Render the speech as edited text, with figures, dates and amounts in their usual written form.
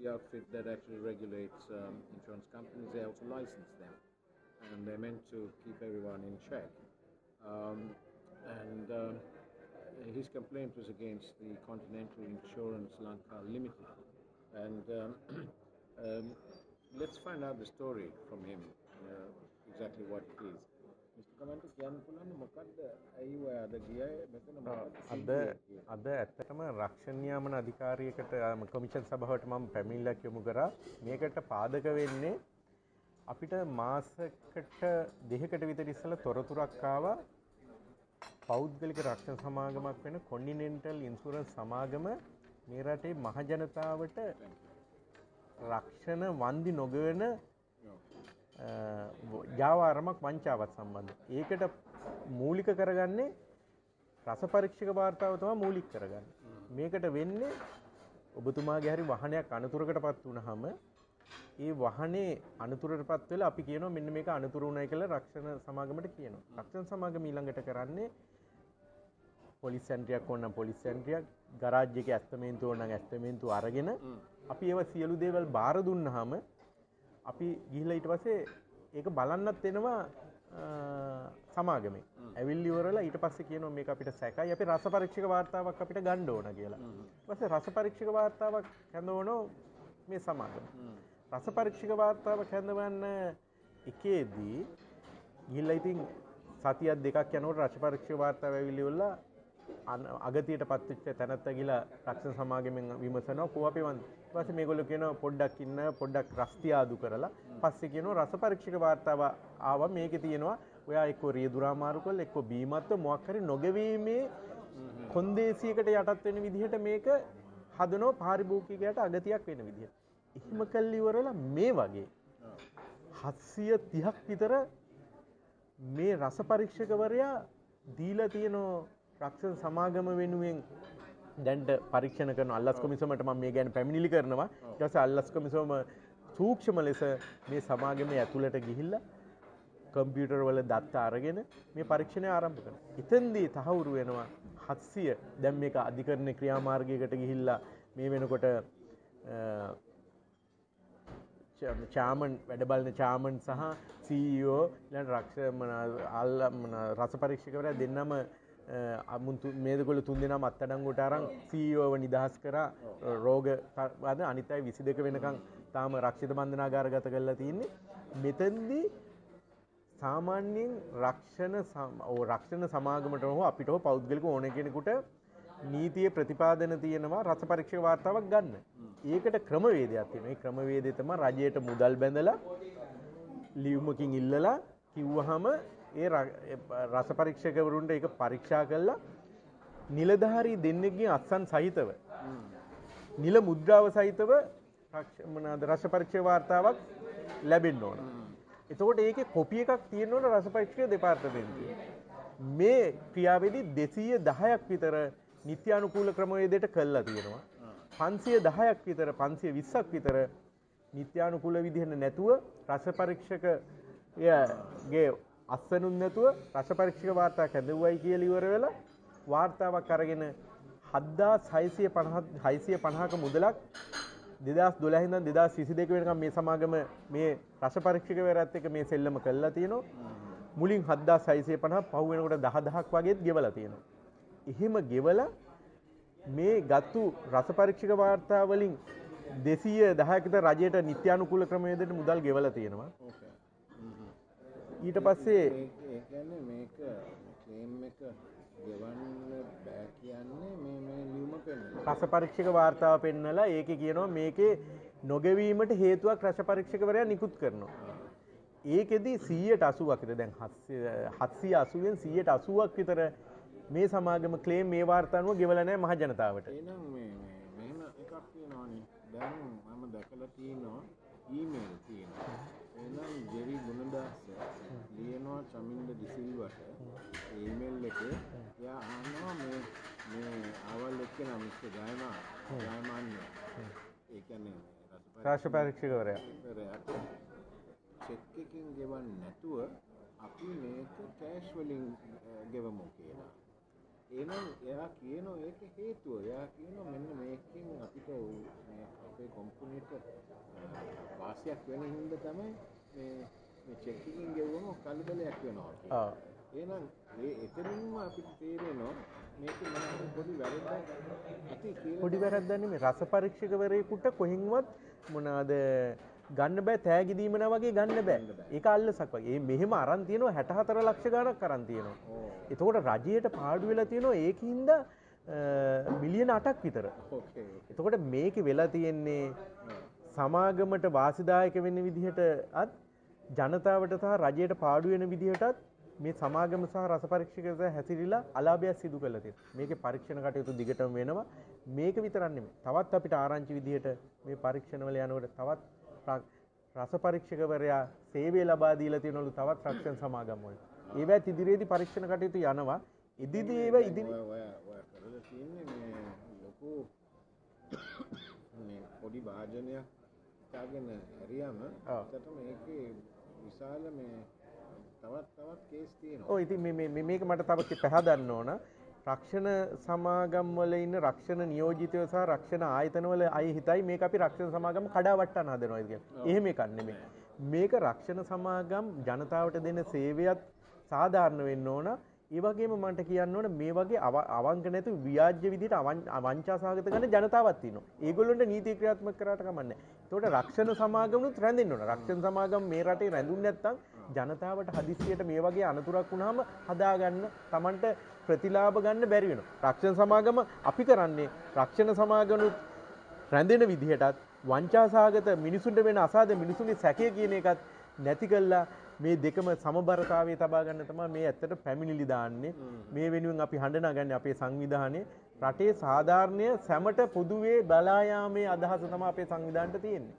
the outfit that actually regulates insurance companies. They also license them, and they're meant to keep everyone in check. And his complaint was against the Continental Insurance Lanka Limited. And let's find out the story from him, exactly what it is. Mr. Kamanta, කියන්න පුළුවන් මොකද්ද, ඇයි ඔය අද ගියේ මෙතන, මොකද්ද අද අද ඇත්තටම රක්ෂණ නියාමන අධිකාරියකට, කොමිෂන් සභාවට මම පැමිණිල්ලක් යොමු කරා. මේකට පාදක වෙන්නේ අපිට මාසකට දෙකකට විතර ඉස්සෙල්ලා තොරතුරක් ආවා, පෞද්ගලික රක්ෂණ සමාගමක් වෙන කොන්ටිනෙන්ටල් ඉන්ෂුරන්ස් සමාගම මේ රටේ මහ ජනතාවට රක්ෂණ වන්දි නොගවන ජාවාරමක්, වංචාවක් සම්බන්ධ. ඒකට මූලික කරගන්නේ රස පරීක්ෂක වාර්තාව තමයි මූලික කරගන්නේ. මේකට වෙන්නේ ඔබතුමාගේ හරි වාහනයක් අනතුරකටපත් වුණාම, ඒ වාහනේ අනතුරටපත් වෙලා අපි කියනවා මෙන්න මේක අනතුරු වුණයි කියලා රක්ෂණ සමාගමට කියනවා. රක්ෂණ සමාගම ඊළඟට කරන්නේ පොලිස් සෙන්ටරයක් ඕන නම් පොලිස් සෙන්ටරයක්, ගරාජ් එකේ ඇස්තමේන්තුව ඕන නම් ඇස්තමේන්තුව අරගෙන, අපි ඒවා සියලු දේවල් බාර දුන්නාම අපි ගිහිල්ලා ඊට පස්සේ ඒක බලන්නත් එනවා සමාගමේ. ඇවිල්ලි ඉවරලා ඊට පස්සේ කියනවා මේක අපිට සැකයි, අපි රස පරීක්ෂක වාර්තාවක් අපිට ගන්න ඕන කියලා. ඊට පස්සේ රස පරීක්ෂක වාර්තාවක් හැඳවනවා මේ සමාගම. රස පරීක්ෂක වාර්තාවක් හැඳවන්න එකේදී ගිහිල්ලා ඉතින් සතියක් දෙකක් යනකොට රස පරීක්ෂක වාර්තාව ඇවිල්ලි ඉවරලා අගතියට පත්වෙච්ච තැනැත්තා ගිහලා රක්ෂණ සමාගමෙන් විමසනවා කෝ අපේ වන්දි. ඊට පස්සේ මේගොල්ලෝ කියනවා පොඩ්ඩක් ඉන්න, පොඩ්ඩක් රස්තියාදු කරලා. පස්සේ කියනවා රස පරීක්ෂක වාර්තාව ආවා, මේකේ තියෙනවා ඔයා එක්ක රියදුරා මාරු කරලා එක්ක බීමත්ව මොකක් හරි නොගෙවීමේ කොන්දේසියකට යටත් වෙන විදිහට මේක හදනවා, පාරිභෝගිකයාට අගතියක් වෙන විදිහට. එහෙම කළා ඉවරලා මේ වගේ 730ක් විතර මේ රස පරීක්ෂකවරයා දීලා තියෙන රක්ෂණ සමාගම වෙනුවෙන් දැන්ට පරීක්ෂණ කරන අල්ලස් කොමිසමට මම මේ ගැන පැමිණිලි කරනවා. ඊට පස්සේ අල්ලස් කොමිසම සූක්ෂම ලෙස මේ සමාගමේ ඇතුළට ගිහිල්ලා කම්පියුටර් වල දත්ත අරගෙන මේ පරීක්ෂණය ආරම්භ කරනවා. එතෙන්දී තහවුරු වෙනවා 700, දැන් මේක අධිකරණ ක්‍රියාමාර්ගයකට ගිහිල්ලා මේ වෙනකොට චාමන්, වැඩ බලන චාමන් සහ CEO, ඊළඟ රක්ෂණ රස පරීක්ෂකවරයා දෙන්නම, මේ දෙගොල්ලෝ තුන් දෙනාම අත්අඩංගුවට අරන් CEO ව නිදහස් කරා රෝග වාද, අනිත් අය 22 වෙනකන් තාම රක්ෂිත බන්ධනාගාරගත කරලා තියෙන්නේ. මෙතෙන්දී සාමාන්‍යයෙන් රක්ෂණ සමාගමට හෝ අපිට හෝ පෞද්ගලික ඕන කෙනෙකුට නීතියේ ප්‍රතිපාදන තියෙනවා රස පරීක්ෂක වාර්තාවක් ගන්න. ඒකට ක්‍රමවේදයක් තියෙනවා. ඒ ක්‍රමවේදය තමයි රජයට මුදල් බැඳලා ලියුමකින් ඉල්ලලා කිව්වහම ඒ රස පරීක්ෂකවරුන්ට ඒක පරීක්ෂා කරලා නිලධාරී දෙන්නෙක්ගෙන් අත්සන් සහිතව, නිල මුද්‍රාව සහිතව මොනවාද රස පරීක්ෂක වාර්තාවක් ලැබෙන්න ඕන. එතකොට ඒකේ කොපි එකක් තියෙන්න ඕන රස පරීක්ෂක දෙපාර්තමේන්තුවේ. මේ ක්‍රියාවේදී 210ක් විතර නිත්‍යානුකූල ක්‍රමවේදයට කළා තියෙනවා. 510ක් විතර, 520ක් විතර නිත්‍යානුකූල විදිහට නැතුව, රස පරීක්ෂකගේ අත්සනුත් නැතුව රස පරීක්ෂක වාර්තා කැඳවුවයි කියලා ඉවර වෙලා වාර්තාවක් අරගෙන 7650, 650ක මුදලක් 2012 ඉඳන් 2022 වෙනකම් මේ සමාගම මේ රස පරීක්ෂකවරයාත් එක්ක මේ සෙල්ලම කළා තියෙනවා. මුලින් 7650, පහු වෙනකොට 10,000ක් වගේත් ගෙවලා තියෙනවා. එහෙම ගෙවලා මේ ගත්තු රස පරීක්ෂක වාර්තා වලින් 210ක විතර රජයට නිත්‍යානුකූල ක්‍රමවේදයට මුදල් ගෙවලා තියෙනවා. ඊට පස්සේ ඒ කියන්නේ මේක ක්ලේම් එක ගෙවන්න බෑ කියන්නේ මේ මේ ලියුම පෙන්නලා, රස පරීක්ෂක වාර්තාව පෙන්නලා, ඒකේ කියනවා මේකේ නොගෙවීමට හේතුවක් රස පරීක්ෂකවරයා නිකුත් කරනවා. ඒකෙදි 180ක් විතර, දැන් 780න් 180ක් විතර මේ සමාගම ක්ලේම් මේ වාර්තා අනුව ගෙවලා නැහැ මහ ජනතාවට. එහෙනම් මේ මේ මෙහෙම එකක් තියෙනවානේ. දැන් මම දැකලා තියෙනවා, ඊමේල් තියෙනවා. එහෙනම් ජෙරි ගුණදාස ලියනවා චමින්ද ඩිසිල්වට ඊමේල් එකේ. එයා අහනවා මේ මේ ආවල් එක්කෙනා මිස්ටර් ජයමා ජයමාන්‍ය, ඒ කියන්නේ රස පරීක්ෂකවරයා චෙක් එකකින් ගෙවන්න නැතුව අපි මේක කෑෂ් වලින් ගෙවමු කියලා. එහෙනම් එයා කියනවා ඒක හේතුව. එයා කියනවා මෙන්න මේකෙන් අපිට මේ අපේ කම්පැනිට වාසියක් වෙන හින්දා තමයි මේ මේ චෙක් එකකින් ගෙවුවම කලබලයක් වෙනවා කියලා. එහෙනම් ඒ එතනින්ම අපිට තේරෙනවා මේකේ මොන හරි පොඩි වැරද්දක් ඇති කියලා. පොඩි වැරද්දක් නෙමෙයි. රස පරීක්ෂකවරයෙකුට කොහෙන්වත් මොනවාද ගන්න බෑ, තෑගි දීමනා වගේ ගන්න බෑ. ඒක අල්ලසක් වගේ. ඒ මෙහෙම අරන් තියෙනවා 64 ලක්ෂ ගාණක් අරන් තියෙනවා. එතකොට රජයට පාඩු වෙලා තියෙනවා ඒකින්ද මිලියන 8ක් විතර. එතකොට මේකේ වෙලා තියෙන්නේ සමාගමට වාසිදායක වෙන විදිහට අත් ජනතාවට සහ රජයට පාඩු වෙන විදිහටත් මේ සමාගම සහ රස පරීක්ෂකව හැසිරීලා අලාභයක් සිදු කරලා තියෙනවා. මේකේ පරීක්ෂණ කටයුතු දිගටම වෙනවා. මේක විතරක් නෙමෙයි. තවත් අපිට ආරංචි විදිහට මේ පරීක්ෂණවල යනකොට තවත් රස පරීක්ෂකවරයා සේවය ලබා දීලා තියෙනවලු තවත් රක්ෂණ සමාගම් වලට. ඒවත් ඉදිරියේදී පරීක්ෂණ කටයුතු යනවා. ඉදිරියේ ඒවා ඉදිරි ඔය ඔය කරලා තියෙන්නේ මේ ලොකු මේ පොඩි භාජනයක් හිතාගෙන හරියම ඇත්තටම මේකේ විශාල මේ තවත් කේස් තියෙනවා. ඔව් ඉතින් මේ මේ මේක මට තව පැහැදන්න ඕන. රක්ෂණ සමාගම් වල ඉන්න රක්ෂණ නියෝජිතයෝ සහ රක්ෂණ ආයතන වල අය හිතයි මේක අපි රක්ෂණ සමාගම කඩා වට්ටන්න හදනවා කියලා. එහෙම එකක් නෙමෙයි. මේක රක්ෂණ සමාගම් ජනතාවට දෙන සේවයත් සාධාරණ වෙන්න ඕන. ඒ වගේම මන්ට කියන්න ඕන මේ වගේ අවංක නැතු ව්‍යාජ්‍ය විදිහට වංචා සහගත ගන්න ජනතාවක් තියෙනවා. ඒගොල්ලන්ට නීති ක්‍රියාත්මක කරාට කමක් නැහැ. ඒතකොට රක්ෂණ සමාගමනුත් රැඳෙන්න ඕන. රක්ෂණ සමාගම් මේ රටේ රැඳුන් නැත්නම් ජනතාවට හදිස්සියට මේ වගේ අනතුරක් වුණාම හදාගන්න Tamanට ප්‍රතිලාභ ගන්න බැරි වෙනවා. රක්ෂණ සමාගම අපි කරන්නේ රක්ෂණ සමාගමනුත් රැඳෙන විදිහටත් වංචා සහගත මිනිසුන්ට වෙන අසාධ මිනිසුන්ගේ සැකය කියන එකත් නැති කළා මේ දෙකම සමබරතාවයේ තබා ගන්න තමයි මේ ඇත්තට පැමිණිලි දාන්නේ. මේ වෙනුවෙන් අපි හඬ නගන්නේ අපේ සංවිධානයේ රටේ සාධාරණය සැමට පොදුවේ බලා යාමේ අදහස තමයි අපේ සංවිධානයට තියෙන්නේ.